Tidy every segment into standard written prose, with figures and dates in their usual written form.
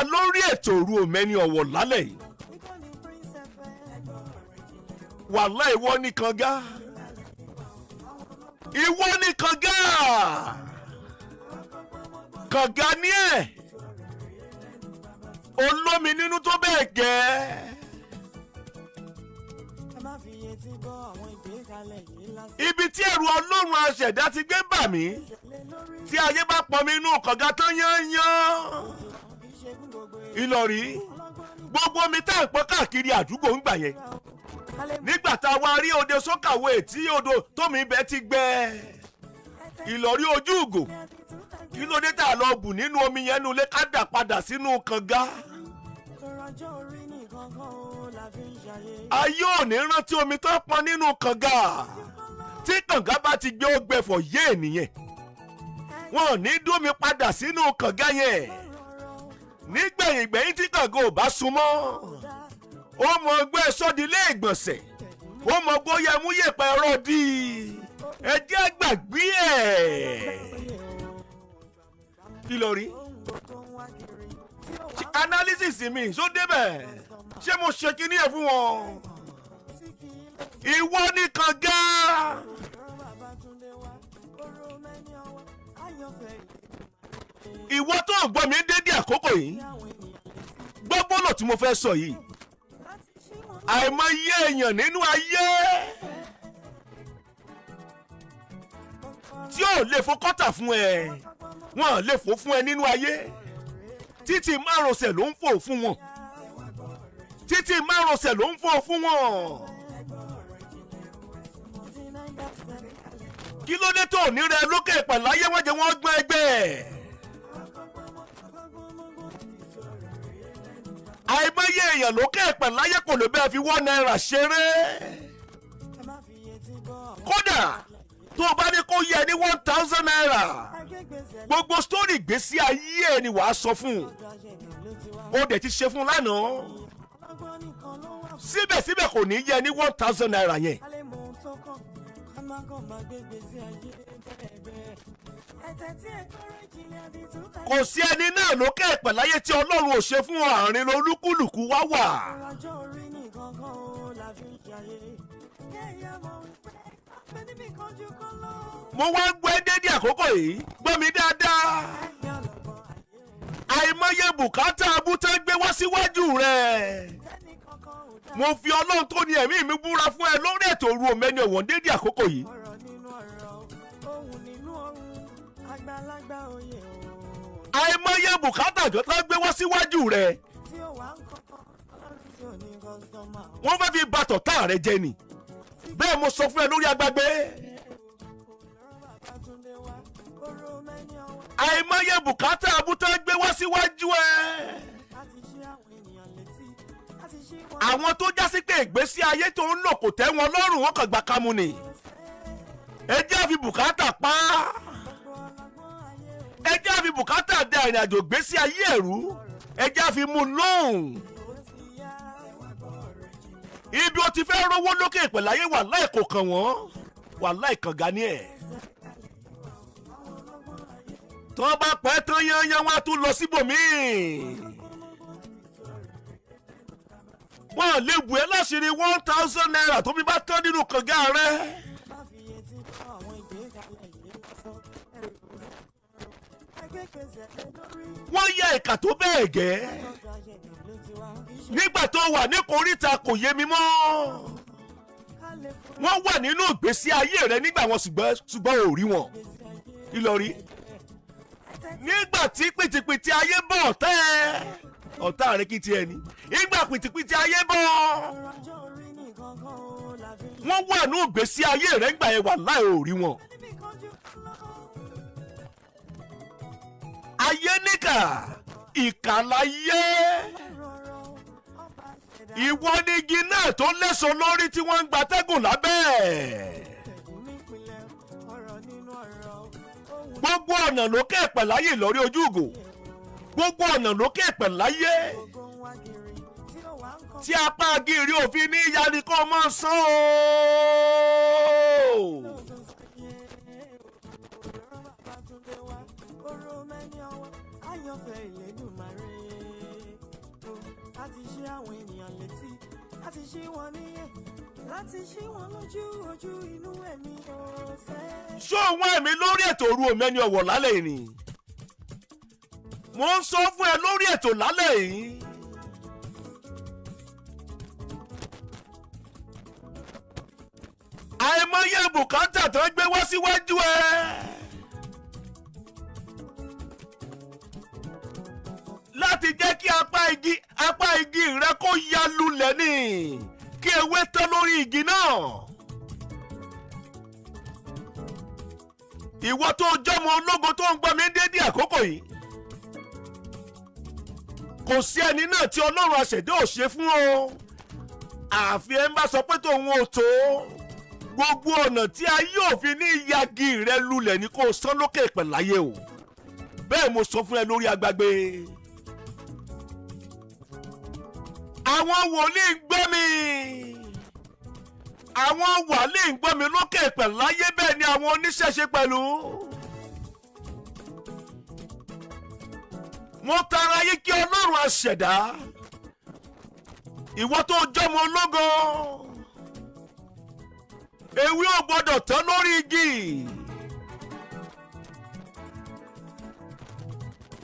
dáadáa lórí ètò Òru Òmẹ́ni Ọ̀wọ̀ lálẹ́ yìí. Wàhálà, ìwọ ní kànga, ìwọ ní kànga, kànga ní ẹ̀ olómi nínú tó bẹ́ẹ̀ gẹ́. Ẹ má fi etí gbọ́ àwọn ìgbékalẹ̀ yìí lásán. Ibi tí ẹ̀rù Ọlọ́run aṣẹ̀dá ti gbé bà mí, Lé lórí tí ayé bá pọnmi inú kànga tán yányán, kì í ṣe fún gbogbo èèyàn. Ìlọrí, Ọlọ́gbọ́n ní gbogbo omi tá à ń pọn káàkiri àdúgbò ń gbà yẹn, kálẹ̀ nígbà tá a wá rí odò soakaway tí odò tómi bẹ́ẹ̀ ti gbẹ, Ìlọrí ojú ìgò, kí ló dé tá a lọ bù nínú omi yẹn nulẹ̀ ká dà padà sínú kànga? Tọrọjọ́ orí nìkan kan ó la fi ń ṣayé. Ayé ò ní rántí omi tó pọn nínú kànga. Tí kànga bá ti gbé, ó gbẹfọ̀ yé ènìyàn, wọn ò ní dómi padà sínú kànga yẹn. Nígbẹ̀yìn gbẹ̀yìn, tí kànga ò bá súnmọ́, ó mọ ọgbẹ́ sọ́dílé ìgbọ̀nsẹ̀, ó mọ bóyá mú yẹ̀pẹ̀ ẹ̀rọ dí i. Ẹ jẹ́ gbàgbé ẹ̀. Kí ló rí? Ṣé analysis mi ṣó débẹ̀? Ṣé mo ṣe kíní ẹ̀ fún wọn? Ìwọ ní kànga. Babátúndé wá oró mẹ́ni ọwọ́ àyànfẹ́. Ìwọ tó ń gbọ́ mi dédé àkókò yìí, Àwọn ènìyàn létí gbọ́ gbọ́dọ̀ tí mo fẹ́ sọ yìí. Láti ṣí wọn. Àìmọye èèyàn nínú ayé tí ò lè fo kọ́tà fún ẹ, wọn lè fò fún ẹ nínú ayé. Títì márosẹ̀ ló ń fò fún wọn, títì márosẹ̀ ló ń fò fún wọn. Kí ló dé tó ní rẹ lókè pẹ̀láyé? Wọ́n jẹ́ wọ́n gbọ́n ẹgbẹ́. Àìmọye èèyàn lókè pẹ̀láyé kò lè bẹ́ẹ̀ fi ₦1 ṣeré. Kódà tó o bá ní kó yẹ ní ₦1,000, gbogbo story gbèsè ayé ẹ ni wàá sọ fún un. Ó dẹ̀ ti ṣe fún un lánàá, síbẹ̀síbẹ̀ kò ní yẹ ní ₦1,000 yẹn. Alẹ́ mọ ohun tó kàn ká má kàn máa gbé gbèsè ayé bẹ́ẹ̀ bẹ́ẹ̀. Ẹ̀tẹ̀ tí ẹ kọ́rọ̀ ìjìnlẹ̀ àbí tún ta. Kò sí ẹni náà lókè pẹ̀láyé tí Ọlọ́run ò ṣe fún. Àárín olúkúlùkù wá wà. Ọjọ́ orí nìkan kan ó la fi ń ṣayé. Kéèyàn mọ̀ wípé pé níbi kan ju kan lọ. Mo wá gbọ́ ẹ dédé àkókò yìí, gbọ́ mi dáadáa. Ẹ̀yìn ọlọ́gbọ́n ayé o. Àìmọye bùkátà abútẹ́ gbé wá síwájú rẹ̀. Tẹ́nì kankan ò dá. Mo fi Ọlọ́run tó ní ẹ̀mí mi búra fún ẹ lórí ètò Òru Òmẹ́ni Ọ̀wọ́n dédé àkókò yìí. Ọ̀rọ̀ nínú ọ̀rọ̀, ohun nínú ohun, àgbàlagbà òye o. Àìmọye bùkátà tó tán gbé wá síwájú rẹ̀, Tí ó wà ń kọ́kọ́ ọlọ́run tí ò ní customer o. wọ́n fẹ́ fi bàtọ̀ tá rẹ jẹ ni. Bẹ́ẹ̀ mo sọ fún ẹ lórí agbágbé. Babátúndé wá oró mẹ́ni ọwọ́. Àìmọye bùkátà abútẹ́ gbé wá síwájú ẹ, Láti ṣí àwọn ènìyàn létí, láti ṣí wọn. àwọn tó já sí pé ìgbésí ayé tó ń lò kò tẹ́ wọn lọ́rùn, wọn kàn gbà kámú ni. Ẹ jẹ́ àfi bùkátà pa á. Gbogbo ọlọ́gbọ́n ayé o. Ẹ jẹ́ àfi bùkátà da ìrìn àjò gbésí ayé ẹ̀rú. Ẹ jẹ́ àfi mú un lóhùn. Ó ti yá ẹwà gbọ́ rẹ̀ jìnlẹ̀. Ibi o ti fẹ́ rówó lókè ìpẹ̀láyé, wà láì kò kàn wọ́n, wà láì kànga ní ẹ̀. Tí wọ́n bá pẹ́ tán yányán, wọ́n á tún lọ síbòmíì. Wọ́n lè bù ẹ́ láṣìírí ₦1,000 tó fi bá tán nínú kànga rẹ̀. Má fi etí kọ́ àwọn ìgbékalẹ̀ yìí lásán. Ẹrù rẹ̀ ẹgbẹ́ gbèsè lé lórí. Wọ́n yẹ ìkà tó bẹ́ẹ̀ gẹ́. Tọ́jú àṣẹjù ló ti wá. Kì í ṣe Nígbà tó wà ní koríta kò yé mi mọ́. Ká lè fún Wọ́n wà nínú ìgbésí ayé rẹ nígbà wọn, ṣùgbọ́n ò rí wọn. gbèsè ayé. Ìlọrí, nígbà tí pìtìpìtì ayé bọ̀ ọ̀tá ẹ, ọ̀tá rẹ kí tiẹ̀ ní ìgbà pìtìpìtì ayé bọ̀, Ọjọ́ orí nìkan kan ó la fi ń wọ́n wà ní ìgbésí ayé rẹ ńgbà yẹn, wà láì ò rí wọn. Níbi kan jù lọ. Ayé níkà, ìkà láyé. Rọrọ ọba ṣẹ̀dá. Ìwọ ni igi náà tó léso lórí tí wọ́n ń gbatẹ́gùn lábẹ́ ẹ̀. Tẹ̀dí nípìnlẹ̀ ọ̀rọ̀ nínú ọ̀rọ̀ ohun. Gbogbo ọ̀nà lókè pẹ̀láyè lórí ojú ìgò, gbogbo ọ̀nà lókè pẹ̀láyé Gbogbo ń wá kiri tí ó wà ń kọ́. tí apá gírí òfin ní ìyá kó máa san o. Lóòótọ́ sáyé òróró Babátúndé wá oró mẹ́ni ọwọ́ àyànfẹ́ Ìlédùmarè. Láti ṣí àwọn ènìyàn létí, láti ṣí wọn níyè, láti ṣí wọn lójú ojú inú ẹ̀mí ọ̀sẹ̀. Ṣó òun ẹ̀mí lórí ètò òru òmẹ́ni ọ̀wọ̀ lálẹ́ yìí ni mo ń sọ fún ẹ lórí ètò lálẹ́ yìí. Àìmọye bùkátà tó ń gbé wá síwájú ẹ. Láti jẹ́ kí apá igi rẹ kó ya lulẹ̀ ni kí ewé tán lórí igi náà. Ìwọ tó jọmọ ológo tó ń gbọ́ mi dédé àkókò yìí, kò sí ẹni náà tí Ọlọ́run àṣẹ̀dá ò ṣe fún o, àfi ẹ ń bá sọ pé tòun ò tó. Gbogbo ọ̀nà tí a yóò fi ní yagi rẹ lulẹ̀ ní kó o sán lókè pẹ̀láyé o. Bẹ́ẹ̀ mo sọ fún ẹ lórí agbágbé. Àwọn wòlíì ń gbọ́ mi, àwọn wàlíì ń gbọ́ mi lókè pẹ̀láyé, bẹ́ẹ̀ ni àwọn oníṣẹ̀ṣe pẹ̀lú. Mo tara yín kí Ọlọ́run àṣẹ̀dá, ìwọ tó jọmọ ológo, ewé ò gbọdọ̀ tán lórí igi.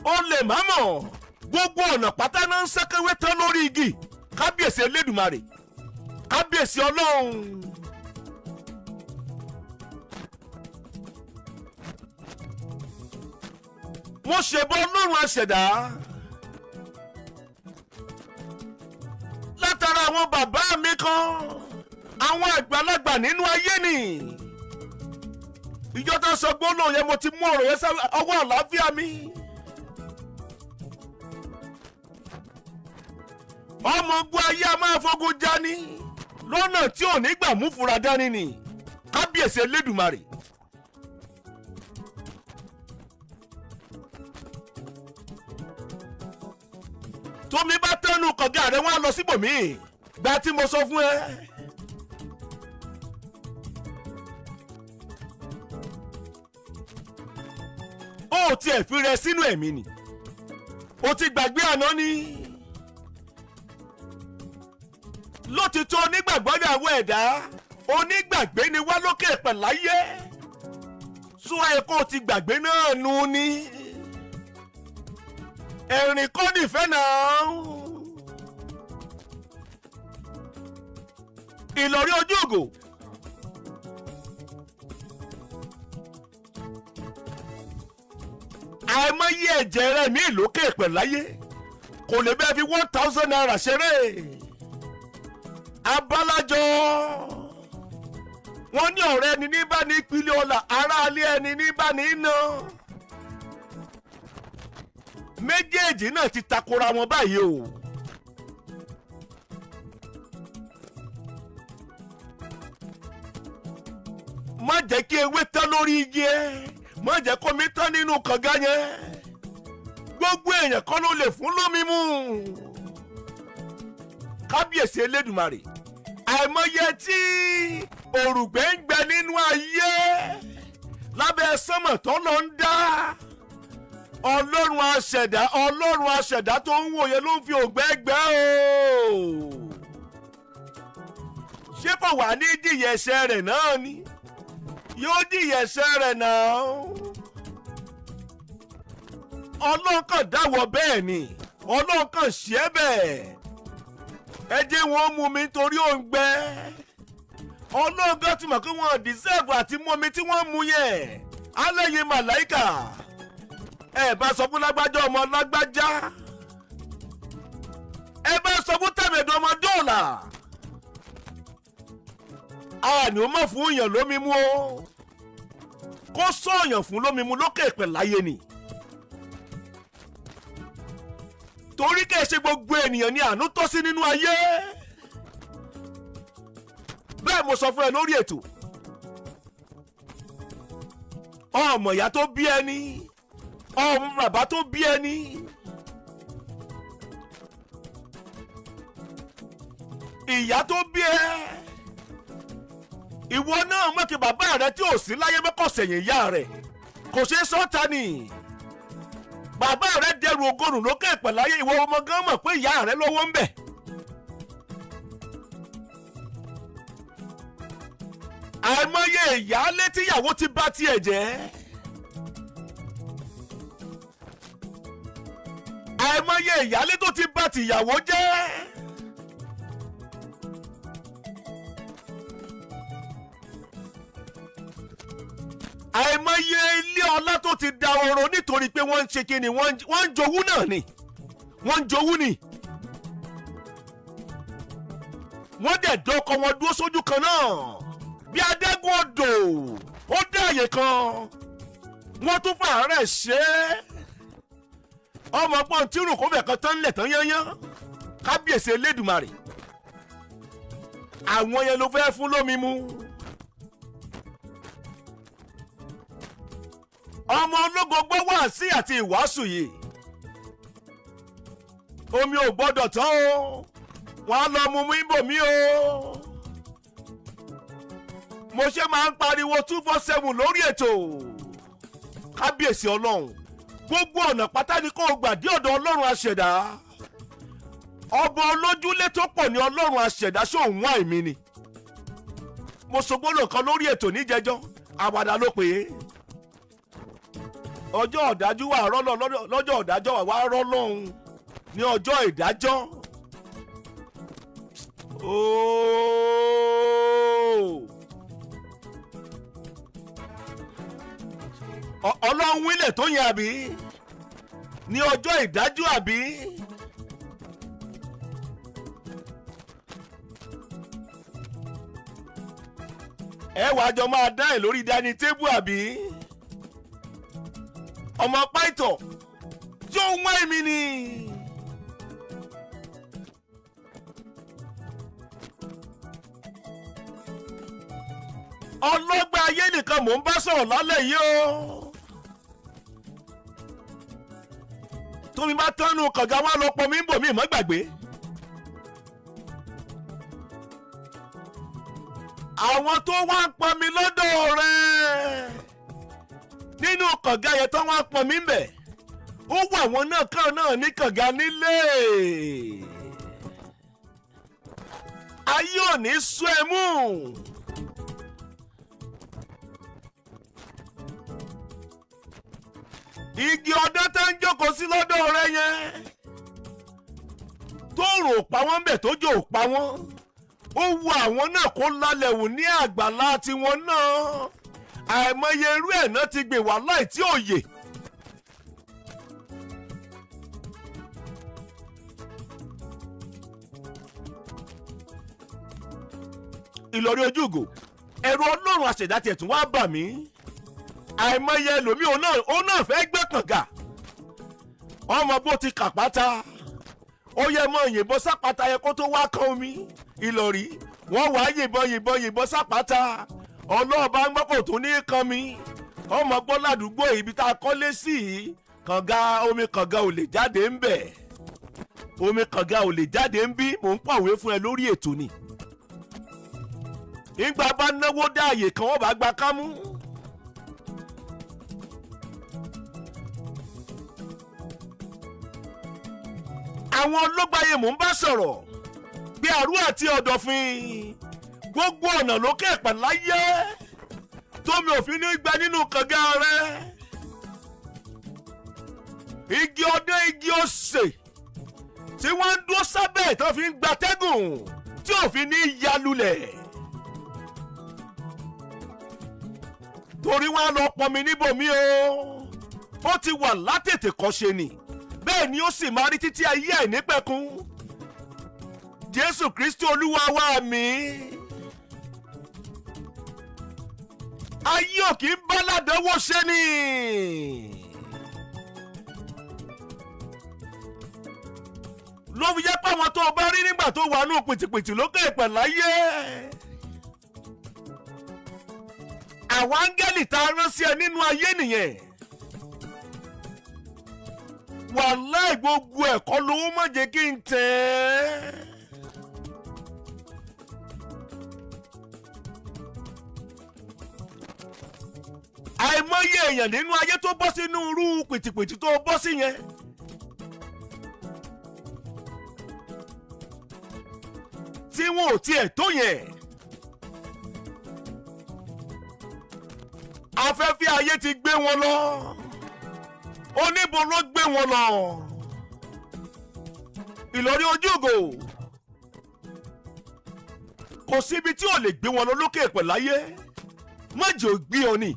Ó lè má mọ̀, gbogbo ọ̀nà pátá náà ń sẹ́kẹ̀wé tán lórí igi. Kábíyèsí Elédùmarè, kábíyèsí Ọlọ́run. Mo ṣèbọ Ọlọ́run àṣẹ̀dá látara àwọn bàbá mi kan, àwọn àgbàlagbà nínú ayé ni. Ìjọ tó sọ gbólóhùn yẹn, mo ti mú ọ̀rọ̀ yẹn sá ọwọ́ àlàáfíà mi. Ọmọ ogun ayé a máa fogun jani lọ́nà tí ò ní gbà mú fura dání ni. Kábíyèsí Elédùmarè. Tómi bá tẹnu kọ̀gá rẹ̀, wọ́n á lọ síbòmíì gba tí mo sọ fún ẹ. Ó tiẹ̀ fi rẹ sínú ẹ̀mí ni, ó ti gbàgbé àná ni. Lótìtọ́, onígbàgbọ́ ní àwọn ẹ̀dá, onígbàgbé ni wá lókè pẹ̀láyé sún ẹ̀kọ́ ti gbàgbé náà nu ni. Ẹ̀rìn kọ́ nífẹ̀ẹ́ náà. Ìlọrí ojú ògò. Àìmọye ẹ̀jẹ̀ rẹ̀ mí lókè pẹ̀láyé kò lè bẹ́ẹ̀ fi ₦1,000 ṣeré. Abalajọ wọ́n ní ọ̀rẹ́ ẹni ní bá ní ìpìlẹ̀ ọ̀la, aráalé ẹni ní bá ní ná. Méjèèjì náà ti takora wọn báyìí o. Má jẹ́ kí ewé tán lórí igi ẹ, má jẹ́ kómi tán nínú kànga yẹn. Gbogbo èèyàn kọ́ ló lè fún lómi mu. Kábíyèsí Elédùmarè, àìmọye tí òrùgbẹ́ ń gbẹ nínú ayé lábẹ́ sánmọ̀ tó lọ ń dá. Ọlọ́run aṣẹ̀dá, Ọlọ́run aṣẹ̀dá tó ń wòye ló ń fi ògbẹ́ gbẹ́ o. Ṣé kò wá ní jìyà ẹ̀ṣẹ̀ rẹ̀ náà ni? Yóò jìyà ẹ̀ṣẹ̀ rẹ̀ náà. Ọlọ́run kàn dáwọ́ bẹ́ẹ̀ ni, Ọlọ́run kàn ṣe é bẹ́ẹ̀. Ẹ jẹ́ wọn mú mi nítorí òǹgbẹ. Ọlọ́run gan ti mọ̀ pé wọ́n deserve àti mú omi tí wọ́n mú yẹn. Alẹ́ màláìkà, ẹ bá sọ fún lágbájá ọmọ lágbájá, ẹ bá sọ fún tẹ̀mẹ̀dọ̀ ọmọ dọ́là, a ní o mọ̀ fún yàn lómi mu o. Kó sọ̀yàn fún lómi mu lókè pẹ̀ láyé ni, torí kẹ́ ẹ ṣe gbogbo ènìyàn ni àánú tọ́ sí nínú ayé. Bẹ́ẹ̀ mo sọ fún ẹ lórí ètò. Ọmọ ìyá tó bí ẹni, ọmọ bàbá tó bí ẹni, ìyá tó bí ẹ, ìwọ náà mọ̀ kí bàbá rẹ tí ò sí láyé mọ́kànsẹ̀yìn ìyá rẹ̀ kò ṣeé sọ́ta ni. Bàbá rẹ dẹrù ogorùn lókè pẹ̀láyé, ìwọ ọmọ gan mọ̀ pé ìyá rẹ lówó ń bẹ̀. Àìmọye ìyáálé tíyàwó ti bá tiẹ̀ jẹ́. Àìmọye ìyáálé tó ti bá tìyàwó jẹ́. Àìmọye ilé ọlá tó ti dahoro nítorí pé wọ́n ń ṣe kíni, wọ́n ń jowú náà ni, wọ́n ń jowú ni. Wọ́n dẹ̀ dọ́kọ̀ wọn dúró sójú kan náà bí adẹ́gùn odò ó dé àyè kan, wọ́n tún fàárẹ̀ ṣe é. Ọmọ pọ́n tí rùn kó fẹ̀ kan tán lẹ̀ tán yányán. Kábíyèsí Elédùmarè, àwọn yẹn ló fẹ́ fún lómi mu. Ọmọ ológo gbọ́ wáàsí àti ìwàásù yìí, omi ò gbọ́dọ̀ tán o, wọ́n á lọ mú mú ibòmí o. Mo ṣe máa ń pariwo 247 lórí ètò. Kábíyèsí Ọlọ́run, gbogbo ọ̀nà pátá ni kò gbà dé ọ̀dọ̀ Ọlọ́run aṣẹ̀dá. Ọba olójúlé tó pọ̀ ní Ọlọ́run aṣẹ̀dá, ṣóun wá èmi ni. Mo sọ gbólóhùn kan lórí ètò níjẹjọ́, àwàdà ló pè é. Ọjọ́ ọ̀dájú wà rọ́lọ́, lọ́jọ́ ọ̀dájọ́ wà rọ́ lọ́hùn ní ọjọ́ ìdájọ́. Ooo. Ọlọ́run wílẹ̀ tó yẹn àbí ní ọjọ́ ìdájọ́ àbí. Ẹ wàá jọ máa dá ẹ lórí dání tébù àbí, ọmọ pàìtọ̀ tí ó ń wá èmi ni. Ọlọ́gbà ayé nìkan mò ń bá sọ̀rọ̀ lálẹ́ yìí o. Tómi bá tánu kànga wá lọ pọn mi ń bò mí mọ́ gbàgbé. Àwọn tó wá ń pọn mi lọ́dọ̀ rẹ̀ nínú kànga yẹn tó wá ń pọn mi ń bẹ̀, ó wà wọn náà kàn náà ní kànga nílé. Ayé ò ní sú ẹ mú. Igi ọdẹ tẹ́ ń jókòó sí lọ́dọ̀ rẹ yẹn, tóòrùn ò pa wọ́n bẹ̀, tójò ò pa wọ́n, ó wu àwọn náà kó lálẹ́ wù ní àgbàlá tiwọn náà. Àìmọye irú ẹ̀ náà ti gbè wá láì tí ò yè. Ìlọrí ojúgò, ẹ̀rù Ọlọ́run àṣẹ̀dá tiẹ̀ tún wá bà mí. Àìmọye ẹlòmíì òun náà fẹ́ gbẹ́ kànga, ọmọ bó ti kàpáta, ó yẹ mọ yìnbọn sápáta yẹ kó tó wá kan omi. Ìlọrí wọ́n wá yìnbọn yìnbọn yìnbọn sápáta, ọlọ́ọ̀bá ń gbọ́ kò tún ní kan mi. Ọmọ gbọ́ ládùúgbò ibi tá a kọ́lé sí yìí, kànga, omi kànga ò lè jáde ń bẹ̀, omi kànga ò lè jáde ń bí. Mò ń pàwé fún ẹ lórí ètò ni. Ìgbà bá náwó dá àyè kan, wọ́n bá gba kámú. Àwọn ológbáyé mò ń bá sọ̀rọ̀ pé àrú àti ọ̀dọ̀fin, gbogbo ọ̀nà lókè pẹ̀láyé tómi òfin ní gbẹ nínú kànga rẹ. Igi ọdẹ, igi òsè tí wọ́n ń dúró sábẹ́ tó fi ń gbatẹ́gùn tí òfin ní ya lulẹ̀, torí wọ́n á lọ pọnmi níbòmí o. Ó ti wà látètè kọ́ṣe ni, bẹ́ẹ̀ ni ó sì máa rí títí ayé àìnípẹ̀kun. Jésù Kristi Olúwa wa mi. Ayé ò kì í bá ládánwò ṣe ni. Ló fi jẹ́ pé àwọn tó o bá rí nígbà tó wà nù pìtìpìtì lókè ìpẹ̀ láyé, àwọn áńgẹ́lì tá a rán sí ẹ nínú ayé nìyẹn. Wàláì, gbogbo ẹ̀kọ́ lówó, má jẹ́ kí n tẹ̀ ẹ́. Àìmọye èèyàn nínú ayé tó bọ́ sínú irú pìtìpìtì tó bọ́ sí yẹn. Tí wọn ò tiẹ̀ tó yẹn. Afẹ́fẹ́ ayé ti gbé wọn lọ. Oníbo ló gbé wọn lọ. Ìlọrin ojú ògo. Kò síbi tí ò lè gbé wọn lọ lókè pẹ̀ láyé. Má jẹ́ ò gbé ọ ni.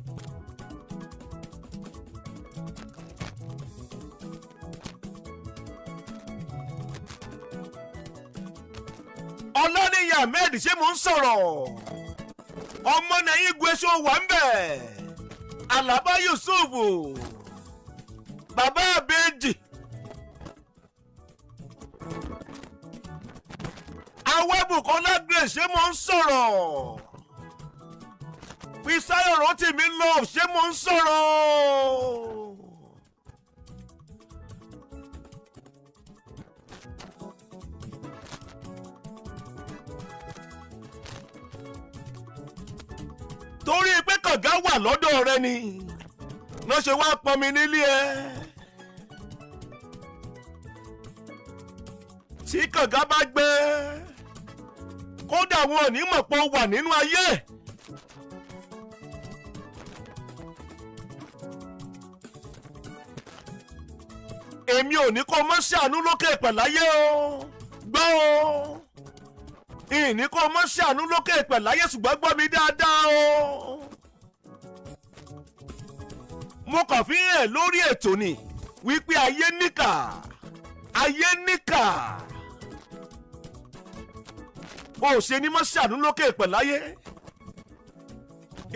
Ọláníyàn Ahmed, ṣé mò ń sọ̀rọ̀? Ọmọ nàìjíríà gbèsò wà ń bẹ̀. Alaba Yusuf, bàbá àbẹ́jì. Awẹ́bùkọ́lá Grace, ṣé mò ń sọ̀rọ̀? Fisáyọ̀ Rótìmí Love, ṣé mò ń sọ̀rọ̀? Torí pé kànga wà lọ́dọ̀ rẹ ni lọ́ ṣe wá pọnmi nílé ẹ. Tí kànga bá gbẹ, kódà wọn ò ní mọ̀ pé ó wà nínú ayé. Èmi ò ní kó mọ́ ṣàánú lókè pẹ̀láyé o, gbọ́ o. Ìní kó mọ́ ṣàánú lókè pẹ̀láyé, ṣùgbọ́n gbọ́ mi dáadáa o. Mo kàn fi hàn lórí ètò ni wípé ayé níkà, ayé níkà. O ò ṣe ní mọ́ ṣàánú lókè pẹ̀láyé.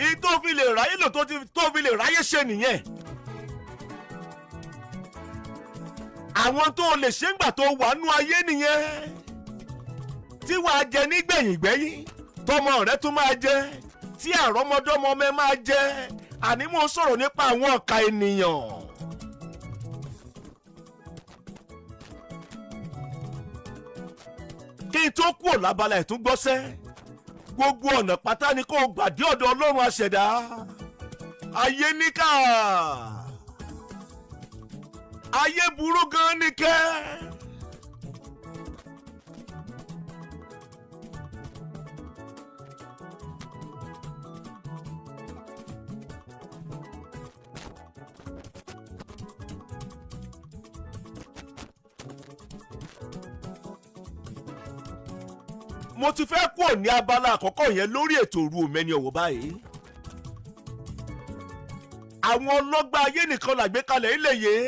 Ìyí tó fi lè ráyè lò, tó fi lè ráyè ṣe nìyẹn. Àwọn tó lè ṣe ń gbà tó wà nú ayé nìyẹn, tí wàá jẹ nígbẹ̀yìngbẹ̀yìn, tọmọ rẹ tún máa jẹ, tí àrọ́mọdọ́mọ ọmọ ẹ máa jẹ. Àní mò ń sọ̀rọ̀ nípa àwọn ọ̀ka ènìyàn. Kí n tó kúrò lábala ìtúngbọ́sẹ́, gbogbo ọ̀nà pátá ni kó o gbàdé ọ̀dọ̀ Ọlọ́run àṣẹ̀dá. Ayé níkà, ayé burú gan ni kẹ́. Mo ti fẹ́ kúrò ní abala àkọ́kọ́ yẹn lórí ètò òru òmẹ́ni ọ̀wọ̀ báyìí. Àwọn ọlọ́gbà ayé nìkan làgbékalẹ̀ ilé yìí.